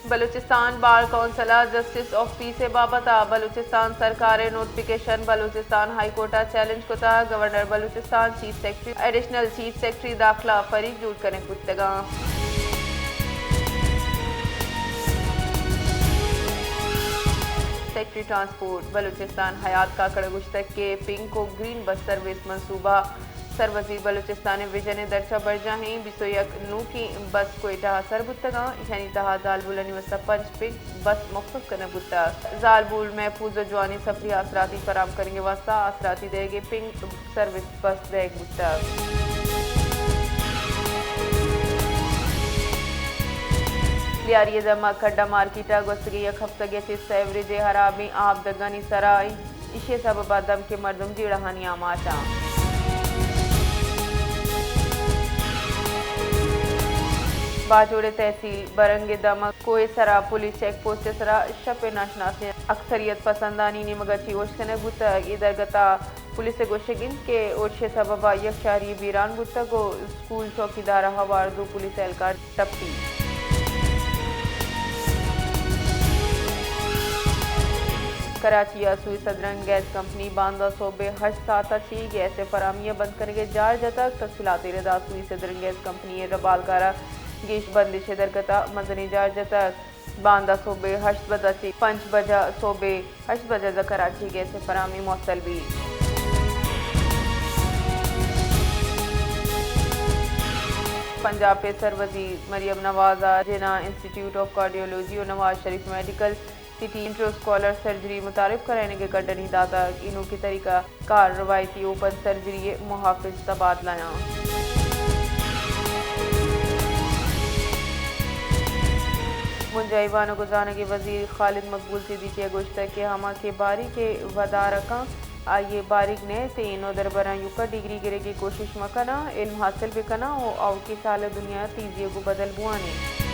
Balochistan bar council ءَ justice of peace ءِ بابت ءَ بلوچستان سرکار ءِ نوٹیفکیشن بلوچستان ہائی کورٹ ءَ چیلنج کتگ۔ Governor Balochistan, chief secretary, additional chief secretary داخلہ فریق جوڑ کنگ بوتگ اَنت۔ سیکرٹری ٹرانسپورٹ بلوچستان حیات کاکڑ ءَ گوشتگ کہ پنک ءُ گرین بس سروس منصوبہ سروزیر بلوچستان ءِ وژن ءِ درچ ءَ برجاہ ایں۔ بیست ءُ یک نوکیں بس کوئٹہ ءَ سر بوتگ اَنت، ایشانی تہا زالبولانی واستہ پنچ پنک بس مختص کنگ بوتگ۔ زالبول محفوظ ءُ جوانیں سفری آسراتی فراہم کنگ ءِ واستہ آسراتی دئیگ ءِ پنک سروس بس دئیگ بوتگ۔ لیاری ءِ دمگ کھڈا مارکیٹ ءَ گوستگیں یک ہفتگے ءَ چہ سیوریج ءِ ہرابیں آپ دگانی سرا اِنت۔ ایشی ءِ سبب ءَ دمگ ءِ مردم جیڑہانی آماچ اَنت۔ باجوڑ ءِ تحصیل برنگ ءِ دمگ کوہ ءِ سرا پولیس چیک پوسٹ ءِ سرا شپ ءِ ناشناسیں اکثریت پسندانی نیمگ ءَ چہ اوشت کنگ بوتگ۔ اے درگت ءَ پولیس ءِ گوشگ اِنت کہ اوشت ءِ سبب ءَ یک شہری بیران بوتگ ءُ اسکول چوکیدار ءَ ہوار دو پولیس اہلکار ٹپی۔ کراچی ءَ سوئی سدرن گیس کمپنی باندا صبح ءَ ہشت ساعت ءَ چہ گیس ءِ فراہمی ءَ بند کنگ ءِ جار جتگ۔ تفصیلات ءِ ردا سوئی سدرن گیس کمپنی ءِ ربالکار ءَ گیش بندش ءِ درگت ءَ مزنیں جار جتگ۔ باندا صبح ءَ ہشت بجہ چہ پنچ بجہ صبح ءَ ہشت بجہ ءَ کراچی ءَ گیس ءِ فراہمی معطل بیت۔ پنجاب ءِ سروزیر مریم نواز ءَ جناح انسٹیٹیوٹ آف کارڈیولوجی ءُ نواز شریف میڈیکل سٹی ءَ انٹرواسکولر سرجری متعارف کرائینگ ءِ گڈنی داتگ۔ اے نوکیں طریقہ کار روایتی اوپن سرجری ءِ محافظ تبادلہ آں۔ بنجاہی وانگ ءُ زانگ ءِ وزیر خالد مقبول صدیقی ءَ گوشتگ کہ ہما کہ باریگ ءِ ودار ءَ کن، آئی ءَ باریگ نئیت ءُ دربراں ایوکا ڈگری گرگ ءِ کوشش مہ کناں، علم حاصل بہ کناں ءُ آؤکیں سال ءَ دنیا تیزی ءَ گوں بدل بوان اِنت۔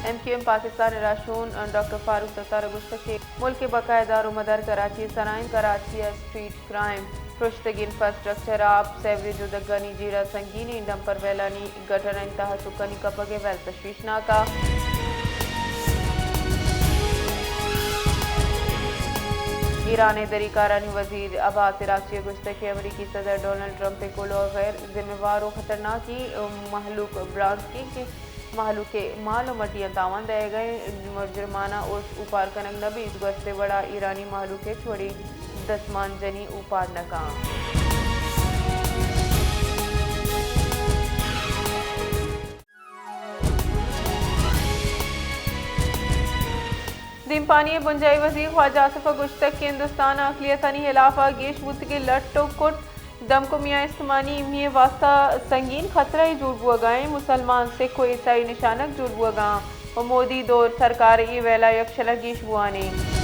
ایم کیو ایم پاکستان ءِ راہشون ڈاکٹر فاروق ستار ءَ گوشتگ کہ ملک ءِ بقا ءِ دار ءُ مدار کراچی ءِ سرا اِنت، کراچی ءِ اسٹریٹ کرائم، پرشتگیں انفراسٹرکچر، آپ، سیوریج ءُ دگانی جیڑہ سنگین اِنت، ڈمپر ویلانی گٹرانی تہا سکانی کپگ ءِ ویل تشویشناک اَنت۔ ایران ءِ دری کارانی وزیر عباس عراقچی ءَ گوشتگ کہ امریکی صدر ڈونلڈ ٹرمپ ءِ کلوہ غیر ذمہ وار ءُ خطرناکیں مہلوک برانز اِنت کہ مہلوک ءِ مال ءُ مڈیاں تاوان دئیگ ءَ اِنت، مجرمانہ ارس اوپار کنگ نہ بیت، گوست ءِ وڑا ایرانی مہلوک ہچ وڑیں دسمان جنی اوپار نہ کنت۔ دیمپانی ءِ بنجاہی وزیر خواجہ آصف ءَ گوشتگ کہ ہندوستان ءَ اقلیتانی ہلاف ءَ گیش بوتگیں لٹ ءُ کٹ دمک ءُ میان استمانی ایمنی ءِ واستہ سنگین خطرہ یے جوڑ بوہگا اِنت۔ مسلمان، سکھ ءُ عیسائی نشانگ جوڑ بوہگا اَنت ءُ مودی دور سرکار اے ویل ءَ یکشل ءَ گیش بوان اِنت۔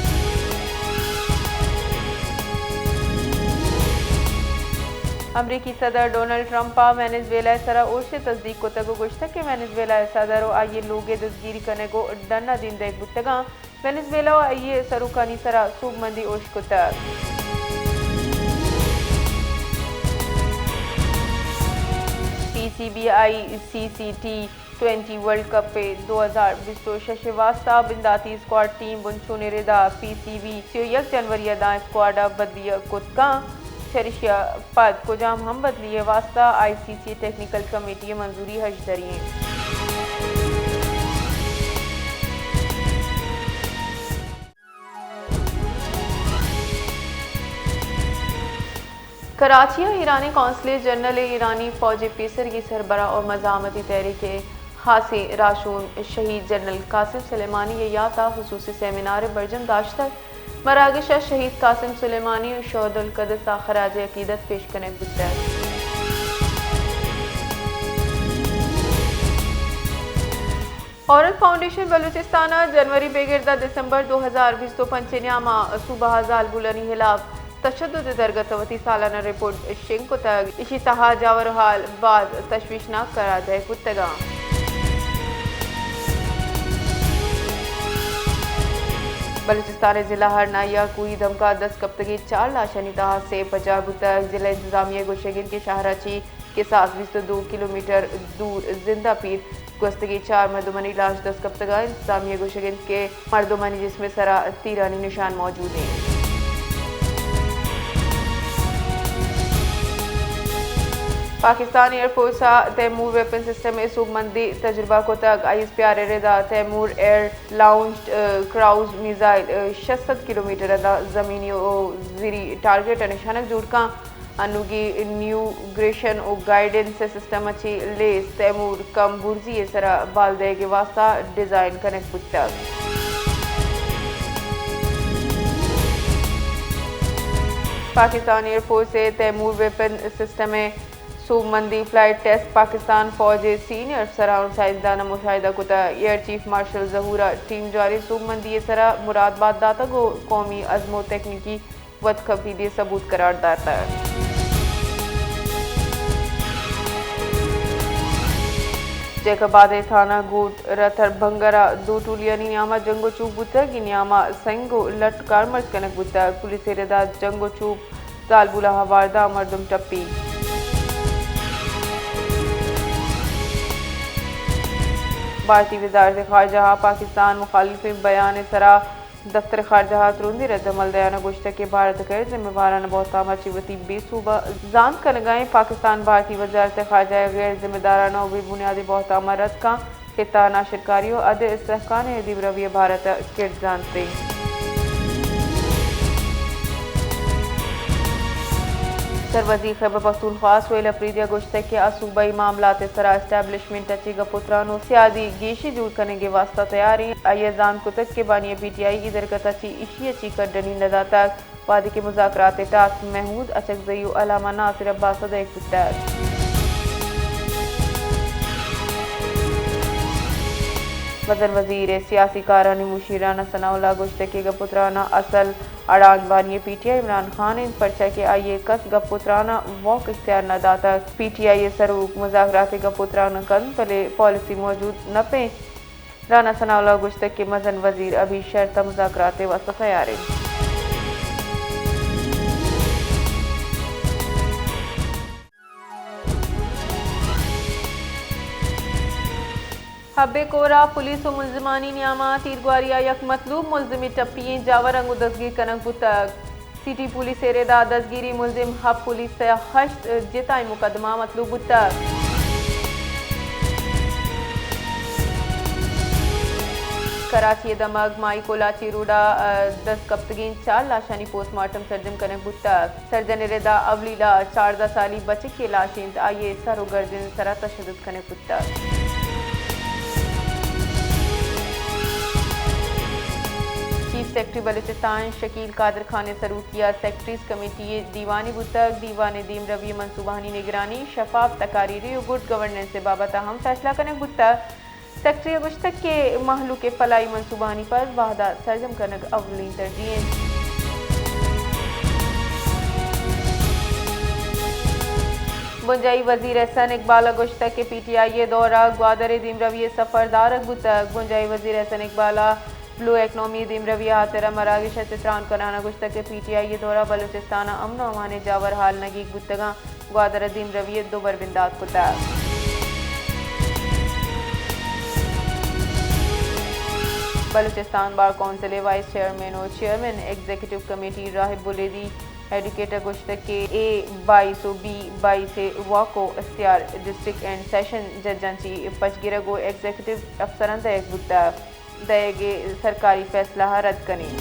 امریکی صدر ڈونلڈ ٹرمپ ءَ وینزویلا ءِ سرا ارش ءِ تصدیق کتگ ءُ گوشتگ کہ وینزویلا ءِ صدر ءُ آئی ءِ لوگ ءِ دزگیری کنگ ءُ ڈن ءَ دیم دئیگ بوتگ اَنت۔ وینزویلا ءُ آئی ءِ سروکانی سرا سوبمندی ارش کتگ۔ P C B I C C T twenty world cup ءِ دو ہزار بیست ءُ شش ءِ واستہ بنداتی اسکواڈ ٹیم بنچونی ردا پی سی بی سی ءُ یک جنوری ءَ داں اسکواڈ ءَ بدلی ءَ کت کنت۔ چریشی ءَ پد کجام ہم بدلی ءِ واستہ آئی سی سی ٹیکنیکل کمیٹی ءِ منظوری ہژدری اِنت۔ کراچی ءَ ایرانی قونصل جنرل ءِ ایرانی فوج ءِ پیسرگی سربراہ ءُ مزاحمتی تحریک ءِ ہاسیں راہشون شہید جنرل قاسم سلیمانی ءِ یات ءَ خصوصی سیمینارے برجم داشتگ۔ مراگش ءَ شہید قاسم سلیمانی ءُ شہداء القدس ءَ خراج عقیدت پیش کنگ بوتگ۔ اورنگ فاؤنڈیشن بلوچستان ءَ جنوری بگر داں دسمبر دو ہزار بیست ءُ پنچ ءِ نیام ءَ صوبہ ءَ زالبولانی ہلاپ تشدد ءِ درگت ءَ وتی سالانہ رپورٹ شنگ کتگ۔ ایشی تہا جاور ءُ حال باز تشویشناک قرار دئیگ بوتگ اَنت۔ بلوچستان ءِ ضلع ہرنائی ءَ کوہی دمک ءَ دست کپتگیں چار لاشانی تہا سے پجار بوتگ۔ ضلع انتظامیہ ءِ گوشگ اِنت کہ شہر ءَ چہ کساس بیست ءُ دو کلومیٹر دور زندہ پیر گوستگیں چار مردمانی لاش دست کپتگ ءُ انتظامیہ ءِ گوشگ انت کہ مردمانی جسم ءِ سرا تیرانی نشان موجود انت۔ پاکستان ایئر فورس ءَ تیمور ویپن سسٹم ءِ سوبمندی تجربہ کتگ۔ آئی ایس پی آر ءِ ردا تیمور ایئر لانچڈ، ءَ، کروز میزائل، ءَ، شش سد کلومیٹر ءَ داں زمینی ءُ زیری ٹارگٹ ءَ نشانگ جوڑ کن۔ انوگی نیو گریشن ءُ گائیڈنس سسٹم ءَ چہ لیس تیمور کم برزی ءِ سرا بال دئیگ ءِ واستہ ڈیزائن کنگ بوتگ۔ پاکستان ایئر فورس ءِ تیمور ویپن سسٹم ءِ سوبمندی فلائٹ ٹیسٹ پاکستان فوج ءِ سینئر افسراں ءُ سائنسداناں مشاہدہ کتگ۔ ایئر چیف مارشل ظہور ءَ ٹیم جوانیں سوبمندی ءِ سرا مراد بات داتگ ءُ قومی عزم ءُ تکنیکی وت کفیدی ثبوت قرار داتگ۔ جیکب آباد ءِ تھانہ گوٹ رتھر بنگر ءَ دو ٹولیانی نیام ءَ جنگ ءُ چوپ بوتگ، اے نیام ءَ سنگ ءُ لٹ کارمرز کنگ بوتگ۔ پولیس ءِ ردا جنگ ءُ چوپ، زالبول ءَ ہوار داں، مردم ٹپی۔ بھارتی وزارت خارجہ ءَ پاکستان مخالفیں بیان ءِ سرا دفتر خارجہ ءَ ترندیں رد عمل دیان ءَ گوشتگ کہ بھارت غیر ذمہ وارانہ بہتام ءَ چہ وتی بے سوب ءَ زانت کنگ ءَ انت۔ پاکستان بھارتی وزارت خارجہ ءِ غیر ذمہ دارانہ ءُ بے بنیادیں بہتام ءَ رد کن، خطہ ءَ ناشرکاری ءُ عدم استحکام ءِ دیمروی ءَ بھارت ءَ کرد زانت انت۔ سروزیر خیبر پختونخوا سہیل اپریدی ءَ گوشتگ کہ آ صوبائی معاملات ءِ سرا اسٹیبلشمنٹ ءَ چہ گپ ءُ تران ءُ سیادی گیشی جوڑ کنگ ءِ واستہ تیار انت۔ آئی ءَ زانت کتگ کہ بانی ءَ پی ٹی آئی ءَ اے درگت ءَ چہ ایشی ءَ چہ کڈنی نہ داتگ، وھدے کہ مذاکرات ءِ ٹاسک محمود اچکزئی ءُ علامہ ناصر عباس ءَ دئیگ بوتگ۔ مزن وزیر ءِ سیاسی کارانی مشیر رانا ثناء اللہ ءَ گوشتگ کہ گپ ءُ تران ءِ اصل اڑاند بانی ءَ پی ٹی آئی عمران خان انت، پرچا کہ آئی ءَ کس گپ ءُ تران ءَ موقع اختیار نہ داتگ۔ پی ٹی آئی ءِ سروک مذاکرات ءِ گپ ءُ تران کنت، بلے پالیسی موجود نہ پنت۔ رانا ثناء اللہ ءَ گوشتگ کہ مزن وزیر ابھی شرط ءَ مذاکرات ءِ واستہ تیار انت۔ حب کور ءَ پولیس ءُ ملزمانی نیام ءَ تیرگواری ءَ یک مطلوب ملزمے ٹپی ایں، جاور انگو دزگیر کنگ بوتگ۔ سٹی پولیس ءِ ردا دزگیری ملزم حب پولیس ءَ ہشت جتائیں مقدمہ مطلوب بوتگ۔ کراچی ءِ دمگ مائی کولاچی روڈ ءَ دست کپتگیں چار لاشانی پوسٹ مارٹم سرجم کنگ بوتگ۔ سرجن ءِ ردا اولی لاش چاردہ سالی بچکے لاش انت، آئی ءِ سر ءُ گردن ءِ سرا تشدد کنگ بوتگ۔ چیف سیکرٹری بلوچستان شکیل قادر خان ءِ سروکی ءَ سیکرٹریز کمیٹی ءِ دیوانے بوتگ۔ دیوان ءِ دیمروی ءِ منصوبہانی نگرانی، شفاف تقاریر ءُ گڈ گورننس ءِ بابت ءَ ہم فیصلہ کنگ بوتگ۔ سیکرٹری ءَ گوشتگ کہ مہلوک ءِ فلاحی منصوبہانی پد وھد ءَ سرجم کنگ اولیں ترجیح انت۔ بنجاہی وزیر احسن اقبال ءَ گوشتگ کہ پی ٹی آئی ءِ دور ءَ گوادر ءِ دیمروی ءِ سفر دارگ بوتگ۔ بنجاہی وزیر احسن اقبال ءَ بلو اکنامی ءِ دیمروی ءِ ہاترا مراگش ءَ چہ تران کنان ءَ گوشتگ کہ پی ٹی آئی ءِ دور ءَ بلوچستان ءَ امن ءُ امان ءِ جاور ہال نگیگ بوتگ انت۔ گوادر ءَ دیمروی ءِ دو بر بندات کتگ۔ بلوچستان بار کونسل ءِ وائس چیئرمین ءُ چیئرمین ایگزیکٹو کمیٹی راہب بلیدی ایڈوکیٹ ءَ گوشتگ کہ اے بائیس ءُ بی بائیس ءِ واک ءُ اختیار ڈسٹرکٹ اینڈ سیشن ججاں چہ پچ گرگ ءُ ایگزیکٹو افسراں دئیگ بوتگ۔ دئیگ ءِ سرکاری فیصلہ ءَ رد کنیں۔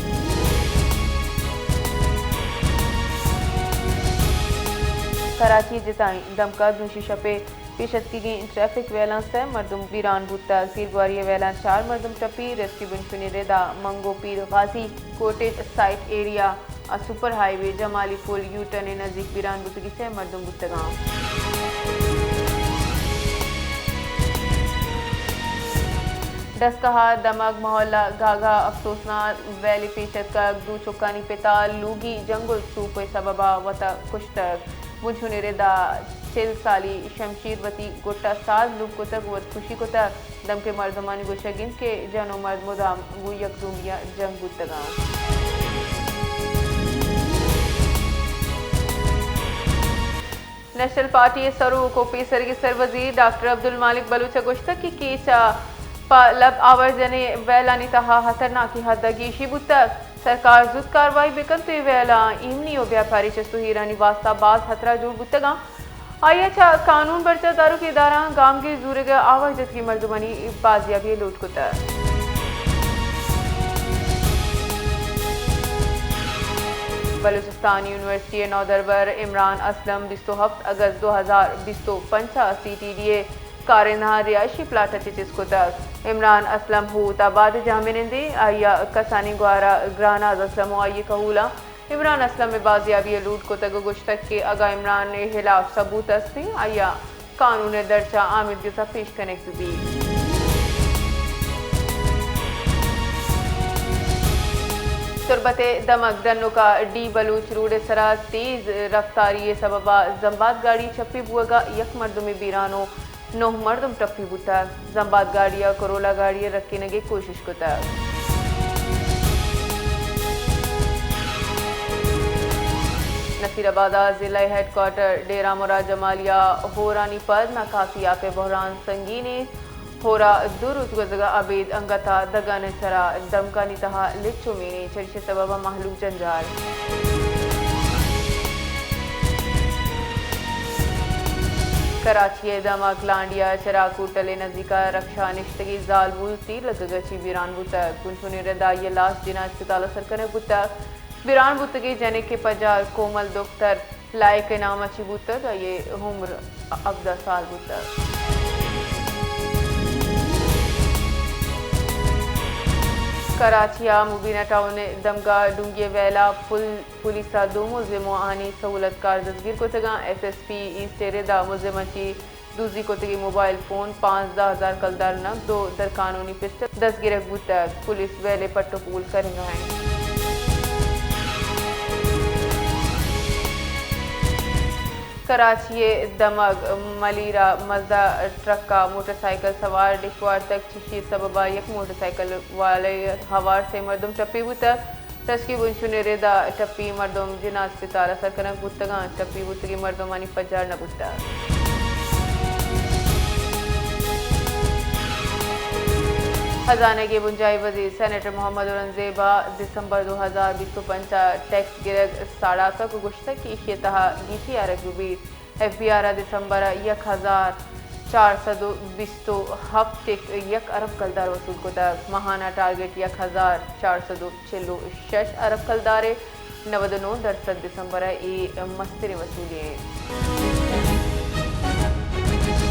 کراچی ءِ جتائیں دمگاں دوشی شپ ءِ پیش اتکگیں ٹریفک ویلاں سئے مردم بیران بوتگ۔ تیرگواری ءِ ویلاں چار مردم ٹپی، ریسکیو بنشونی ردا منگو Pir Ghazi cottage site area ءَ سپر ہائی وے جمالی پل یو ٹرن ءِ نزیک بیران بوتگی سئے مردم بوتگاں۔ ڈسکہ ءِ دمگ محلہ گھاگھا افسوسناک ویل ءَ پیش اتکگ، دو چکانی پتا لوگی جنگ ءُ چوپ ءِ سبب ءَ وت ءَ کشتگ۔ بنشونی ردا چل سالی شمشیر وتی گٹ ءَ ساز لوگ کتگ ءُ وت کشی کتگ۔ دمگ ءِ مردمانی گوشگ انت کہ جن ءُ مرد مدام گوں یک دومی ءَ جنگ بوتگ انت۔ نیشنل پارٹی ءِ سروک ءُ پیسریگیں سروزیر ڈاکٹر عبدالمالک بلوچ ءَ گوشتگ کہ کیچ ءَ پہ لب آورجنیں ویلانی تہا ہترناکیں حد ءَ گیشی بوتگ۔ سرکار زوت کاروائی بہ کنت ءُ اے ویلاں ایمنی ءُ بیاپاری چست ءُ ایرانی واستہ باز ہترہ جوڑ بوتگ اَنت۔ آئی ءَ چہ قانون برجاہ داروکیں ادارہاں گامگیج زورگ ءَ آواز جتگیں مردمانی بازیابی ءِ لوٹ کتگ۔ بلوچستان یونیورسٹی ءِ نودربر عمران اسلم بیست ءُ ہپت اگست دو ہزار بیست ءُ پنچ ءَ سی ٹی ڈی ءِ کارندہاں رہائشی پلاٹ ءَ چہ چست کتگ۔ عمران اسلم ہوت آباد ءِ جاہمنندے، آئی ءَ کسانیں گوھار ءَ گراناز اسلم ءُ آئی ءِ کہولاں عمران اسلم ءِ بازیابی ءِ لوٹ کتگ ءُ گوشتگ کہ اگاں عمران ءِ ہلاف ثبوت است اِنت، آئی ءَ قانون ءِ درچ ءَ آمید گس ءَ پیش کنگ بہ بیت۔ تربت ءِ دمگ ڈنوک ءَ ڈی بلوچ روڈ ءِ سرا تیز رفتاری ءِ سبب ءَ زمباد گاڑی چپی بوگ ءَ یک مردمے بیران ءُ نُہ مردم ٹپی بوتگ۔ زمباد گاڑی ءَ کرولا گاڑی ءِ رکینگ ءِ کوشش کتگ۔ نصیر آباد ءِ ضلعی ہیڈ کوارٹر ڈیرہ مراد جمالی ءَ ہورانی پد ناکافی آپ ءِ بحران سنگین اِنت۔ ہور ءَ دو روچ گوزگ ءَ ابید انگت ءَ دگان ءِ سرا دمگانی تہا لچ ءُ مین اِنت، چریشی ءِ سبب ءَ مہلوک جنجال۔ کراچی ءِ دمگ لانڈی ءَ چراگ ہوٹل ءِ نزیک ءَ رکشہ ءَ نشتگیں زالبول تیر لگگ ءَ چہ بیران بوتگ۔ بنچونیں رد ءَ آئی ءِ لاش جناح اسپتال ءَ سر کنگ بوتگ۔ بیران بوتگیں جنک ءِ پجار کومل دختر لائق ءِ نام ءَ چہ بوتگ، آئی ءِ عمر ہبدہ سال بوتگ۔ کراچی ءِ مبینہ ٹاؤن ءِ دمگ ءَ ڈونگی ءِ ویل ءَ پل-، پولیس ءَ دو ملزم ءُ آہانی سہولت کار دزگیر کتگ اَنت۔ ایس ایس پی ایسٹ ءِ رد ءَ ملزماں چہ دزی کتگیں موبائل فون، پانزدہ ہزار کلدار نقد ءُ درقانونی پسٹل دزگرگ بوتگ۔ پولیس ویل ءِ پٹ ءُ پول کنگ ءَ اِنت۔ کراچی ءِ دمگ ملیر ءَ مزدا ٹرک ءَ موٹر سائیکل سوار ڈیک وارتگ، چشی ءِ سبب ءَ یک موٹر سائیکل والے ءَ ہوار سے مردم ٹپی بوتگ۔ رسکی بنچونیں رد ءَ ٹپی مردم جناح اسپتال ءَ سر کنگ بوتگ اَنت۔ ٹپی بوتگیں مردمانی پجار نہ بوتگ۔ ہزانگ ءِ بنجاہی وزیر سینیٹر محمد اورنگزیب ءَ دسمبر دو ہزار بیست ءُ پنچ ءَ ٹیکس گرگ ساڑاتگ ءُ گوشتگ کہ ایشی ءِ تہا گیشی آرگ بہ بیت۔ ایف بی آر ءَ دسمبر ءَ یک ہزار چار سد ءُ بیست ءُ ہپت ٹک یک ارب کلدار وصول کتگ۔ ماہانہ ٹارگٹ یک ہزار چار سد ءُ چل ءُ شش ارب کلدار ءِ نود ءُ نو درسد دسمبر ءَ اے مستریں وصولی اِنت۔